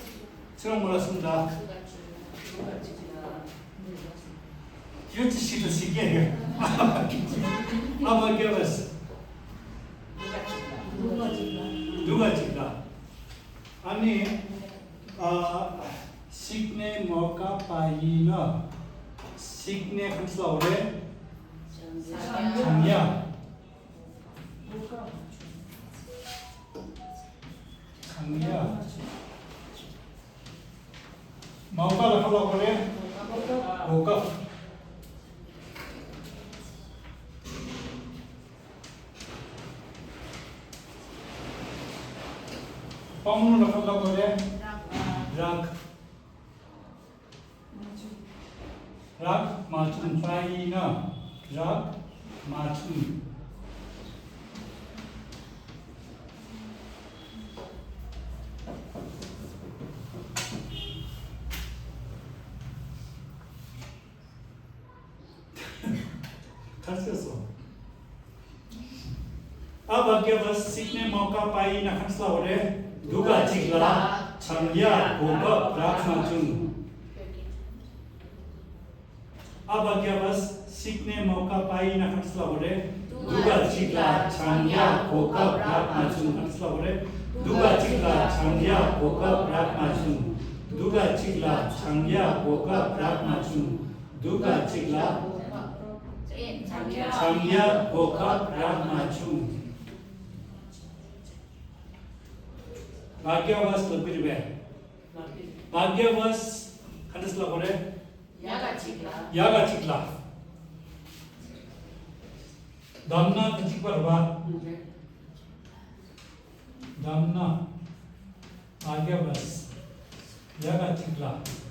ཚེ་རིང་མོ་ལ་གསུམ་དང་། བཏུ་སྒ་གཅིག་ལ། བཏུ་སྒ་གཅིག་ལ། ཡོད་ཅི་ཞིག་ཏུ་ཞིག་གེ། Abba gave us. བཏུ་སྒ་གཅིག་ལ། བཏུ་སྒ་གཅིག་ལ། ཨ་ནི། ཨ། ཤིག་ནེ་མོ་ཀ་པ་ཡི་ན། ཤིག་ནེ་ག་འདྲ་ཀློག་རེད། ཆང་ཡ། ཆང་ཡ། མའོ་ཀ་ལ་ག་ལབ་དགོས་རེད། གོ་སྐབས། པ་མོ་ལ་ག་ལབ་དགོས་རེད། རག་རག་མ་བྱུང་། པ་ཡི་ན། རག་མ་བྱུང་། ག་རེ་ཟེར་སོང་། Abba gave us, ཤིག་ནེ་མའོ་ཀ་པ་ཡི་ན་ག་འདྲ་ཀློག་རེད། བཏུ་སྒ་གཅིག་ལ། ཆང་ཡ་གོ་སྐབས་རག་མ་བྱུང་། Abba gave us, ཤིག་ནེ་མའོ་ཀ་པ་ཡི་ན་ག་འདྲ་ཀློག་རེད། བཏུ་སྒ་གཅིག་ལ། ཆང་ཡ་གོ་སྐབས་རག་མ་བྱུང་། ག་འདྲ་ཀློག་རེད། བཏུ་སྒ་གཅིག་ལ། ཆང་ཡ་གོ་སྐབས་རག་མ་བྱུང་། བཏུ་སྒ་གཅིག་ལ། ཆང་ཡ་གོ་སྐབས་རག་མ་བྱུང་། བཏུ་སྒ་གཅིག་ལ། ཆང་ཡ་གོ་སྐབས་རག་མ་བྱུང་། Abba gave us ལབ་ཀྱི་རེད་པས། Abba gave us ག་འདྲ་ཀློག་དགོས་རེད། ཡ་ག་གཅིག་ལ། ཡ་ག་གཅིག་ལ། གདམས་ངག་དང་གཅིག་པ་རེད་པ། གདམས་ངག Abba gave us ཡ་ག་གཅིག་ལ།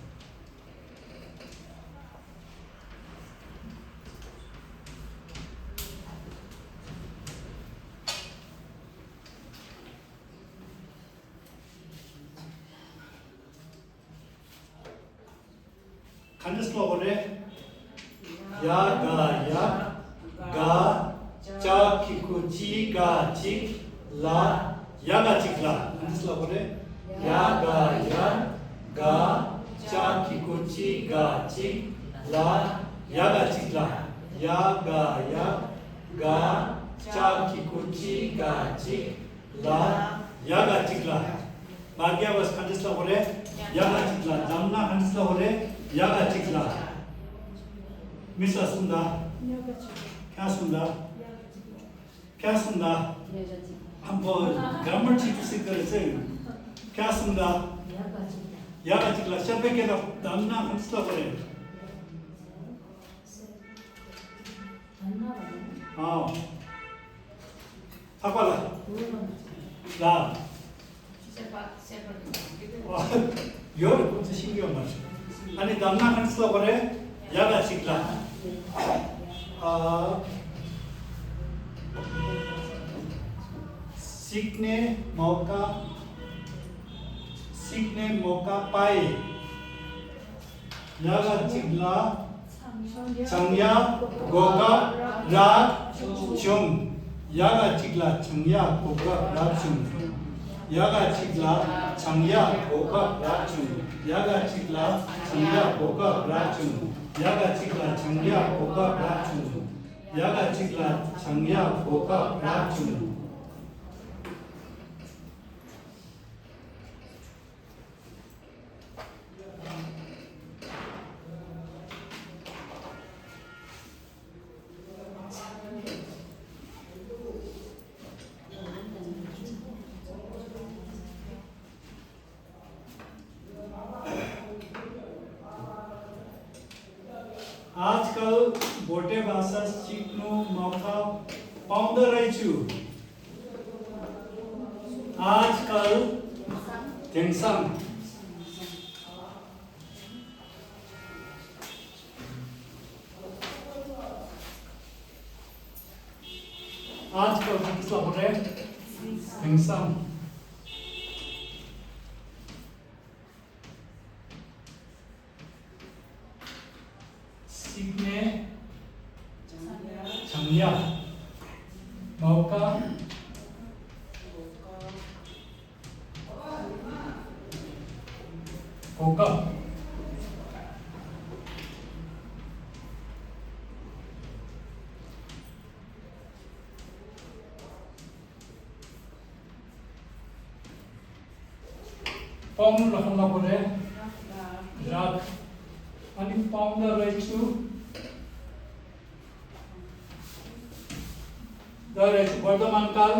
ག་འདྲ་ཀློག་དགོས་རེད། ཡ་ག་ཡ། ག་ཅ་གི་གུ་ཅི། སྒ་གཅིག་ལ། ཡ་ག་གཅིག་ལ། ག་འདྲ་ཀློག་དགོས་རེད། ཡ་ག་ཡ། ག་ཅ་གི་གུ་ཅི། སྒ་གཅིག་ལ། ཡ་ག་གཅིག་ལ། ཡ་ག་ཡ། ག་ཅ་གི་གུ་ཅི། སྒ་གཅིག་ལ། ཡ་ག་གཅིག་ལ། Abba gave us ག་འདྲ་ཀློག་དགོས་རེད། ཡ་ག་གཅིག་ལ། གདམས་ངག་ག་འདྲ་ཀློག་དགོས་རེད། ཡ་ག་གཅིག་ལ། མི་ས་གསུམ་དང་། ཡ་ག་གཅིག་ལ། ཁྱེད་གསུམ་དང་། ཡ་ག་གཅིག་ལ། ཁྱེད་གསུམ་དང་། ཡ་ག་གཅིག་ལ། ཨ་ཕོ་ག་མར་ཅིག་ཏུ་སི་ཀ་རེ་ཟེར། ཁྱེད་གསུམ་དང་། ཡ་ག་གཅིག་ལ། ཡ་ག་གཅིག་ལ། ཤར་པའི་སྐད་དང་གདམས་ངག་ག་འདྲ་ཀློག་དགོས་རེད། ཨའོ། ཐག་པ་ལ། ལ། ཨ། ཡོད་རེད། ཁོང་ཚོས་ཤེས་ཀྱི་ཡོད་མ་རེད། ཨ་ནི་གདམས་ངག་ག་འདྲ་ཀློག་དགོས་རེད། ཡ་ག་གཅིག་ལ། ཨ། ཤིག་ནེ་མའོ་ཀ། ཤིག་ནེ་མའོ་ཀ་པ་ཡི། ཡ་ག་གཅིག་ལ། ཆང་ཡ་གོ་སྐབས་རག་བྱུང་། ཡ་ག་གཅིག་ལ། ཆང་ཡ་གོ་སྐབས་རག་བྱུང་། ཡ་ག་གཅིག་ལ། ཆང་ཡ་གོ་སྐབས་རག་བྱུང་། ཡ་ག་གཅིག་ལ། ཆང་ཡ་གོ་སྐབས་རག་བྱུང་། ཡ་ག་གཅིག་ལ། ཆང་ཡ་གོ་སྐབས་རག་བྱུང་། ཡ་ག་གཅིག་ལ། ཆང་ཡ་གོ་སྐབས་རག་བྱུང་། आजकल भोटे भाषा सिक्नु मौका पाउँदो रहेछु। आजकल टेन्सन। आजकल खतरा भोटे टेन्सन। सिक्ने छान्या मौका कोका। पाउनु लखन ला बोले। राग। अनि पाउँदो रहेछु। द रहेछु वर्तमान काल।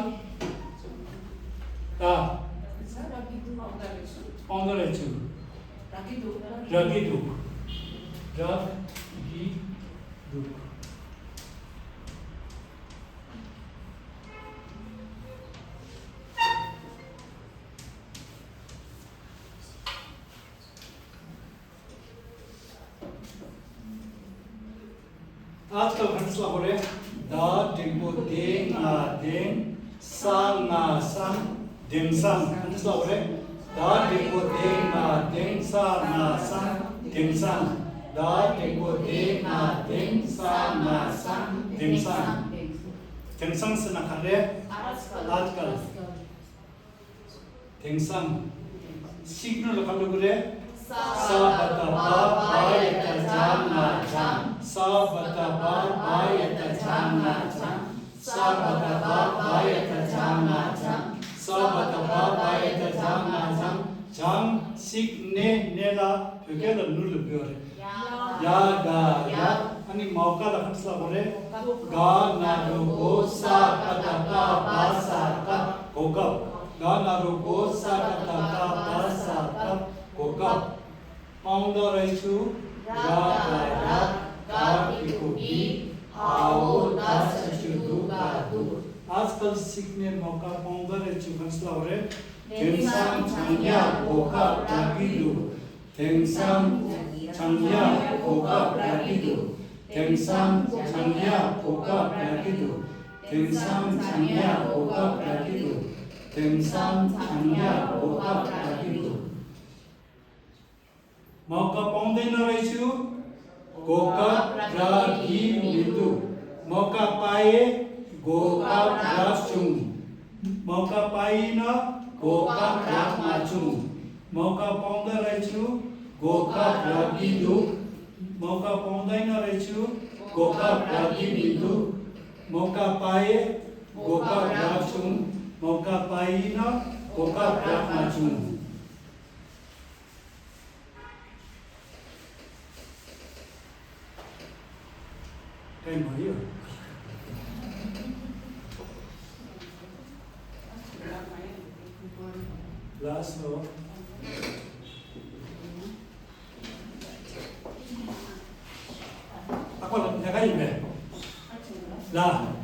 दा। पाउँदो रहेछु। रागी दुख। रागी दुख। आजकल खतरा भोटे द टेम्पो दे ङा देङ सा ङा सङ धिम सङ। खतरा भोटे द टेम्पो दे ङा देङ सा ङा सङ धिम सङ। द टेम्पो दे ङा देङ सा ङा सङ धिम सङ। धिम सङ སེམས་ན་ཁ་རེ། आजकल། དེང་སང་། ཤིག་ནུ་ལ་ཁ་ལུ་གུ་རེ། ས་བ་ད་བ་བ་ཡ་ད་ཇ་ང་ཇང་། ས་བ་ད་བ་བ་ཡ་ད་ཇ་ང་ཇང་། ས་བ་ད་བ་བ་ཡ་ད་ཇ་ང་ཇང་། ས་བ་ད་བ་བ་ཡ་ད་ཇ་ང་ཇང་། ཇང་ཤིག་ནེ་ནེ་ལ་བོད་སྐད་ལ་ནུ་ལ་བོད་རེད། ཡ་ག་ཡ། ཨ་ནི་མའོ་ག་ལ་ཧ་ས་ལ་གོ་རེ། ག་ན་རོ་གོ་ས་ག་ད་ག་བ་ས་ག་གོ་སྐབས། ག་ན་རོ་གོ་ས་ག་ད་ག་བ་ས་ག་གོ་སྐབས། པའོ་ད་རེ་ཆུ། ར་ག་ར། ག་གི་གུ་གི། འ་འོ་ད་ས་ཆུ་དུ་ག་དུ། आजकल सीखने मौका पाउँदो रहेछु ཧ་ས་ལ་གོ་རེ། དེང་སང་ཆང་ཡ་གོ་སྐབས་རག་གི་འདུག་དེང་སང་ཆང་ཡ་གོ་སྐབས་རག་གི་འདུག་དེང་སང་ཆང་ཡ་གོ་སྐབས་རག་གི་འདུག་དེང་སང་ཆང་ཡ་གོ་སྐབས་རག་གི་འདུག་དེང་སང་ཆང་ཡ་གོ་སྐབས་རག་གི་འདུག་མའོ་ག་པའོ་ད་ན་རེ་ཆུ། གོ་སྐབས་རག་གི་མི་འདུག་མའོ་ག་པ་ཡེ་གོ་སྐབས་རག་བྱུང་། མའོ་ག་པ་ཡེ་ན་གོ་སྐབས་རག་མ་བྱུང་། མའོ་ག་པའོ་ད་རེ་ཆུ། གོ་སྐབས་རག་གི་འདུག་མའོ་ག་པའོ་ད་ན་རེ་ཆུ། གོ་སྐབས་རག་གི་མི་འདུག་མའོ་ག་པ་ཡེ་གོ་སྐབས་རག་བྱུང་། མའོ་ག་པ་ཡེ་ན་གོ་སྐབས་རག་མ་བྱུང་། ལ་སོ། ཨ་ཁོ་ལ་ཉ་ག་ཡིན་པས། ལ།